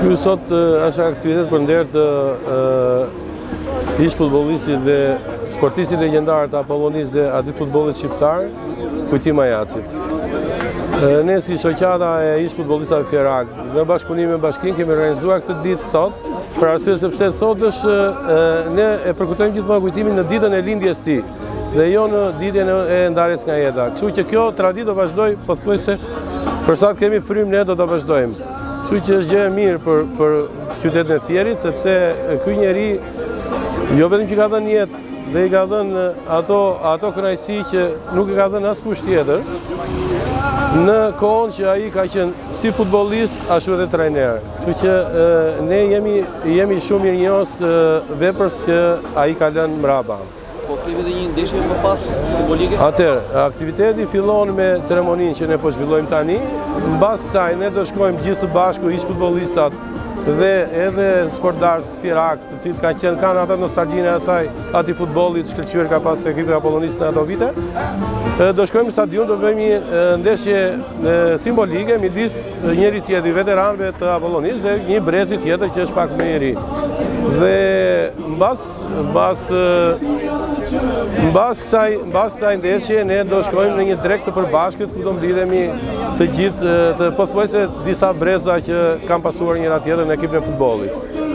Ky sot është aktivitet për nder të ish futbollistit dhe sportistit legjendar të Apollonisë dhe atij futbollit shqiptar, Kujtim Ajacit. Ne si shoqata e ish futbollistave fierakë në bashkëpunim me bashkinë kemi organizuar këtë ditë sot, për arsye sepse sot është ne e përkujtojmë gjithmonë Kujtimin në ditën e lindjes së tij dhe jo në ditën e ndarjes nga jeta. Kështu që kjo traditë do vazhdojë pothuajse për sa të kemi frymë ne do ta vazhdojmë. Kështu që është gjë e mirë për për qytetin e Fierit sepse ky njeri jo vetëm që ka dhënë jetë dhe i ka dhënë ato ato kënaqësi që nuk i ka dhënë askush tjetër në kohën që ai ka qenë si futbollist ashtu edhe trajner. Kështu që ne jemi jemi shumë mirënjohës veprës që ai ka lënë mbrapa. Po kemi dhe një ndeshje më pas simbolike? Atëherë, aktiviteti fillon me ceremoninë që ne po zhvillojmë tani. Mbas kësaj ne do shkojmë gjithë së bashku ish futbollistat dhe edhe sportdashës fierakë, të cilët kanë qenë kanë atë nostalgjinë e asaj atij futbollit të shkëlqyer ka pas ekipi i Apollonisë në ato vite. Do shkojmë në stadium, do bëjmë një ndeshje simbolike midis njëri tjetrit veteranëve të Apollonisë dhe një brezi tjetër që është pak më i ri. Dhe mbas Mbas mbas kësaj mbas kësaj ndeshje ne do shkojmë në një drekë të përbashkët ku do mblidhemi të gjithë të pothuajse disa breza që kanë pasuar njëra tjetrën në ekipin e futbollit.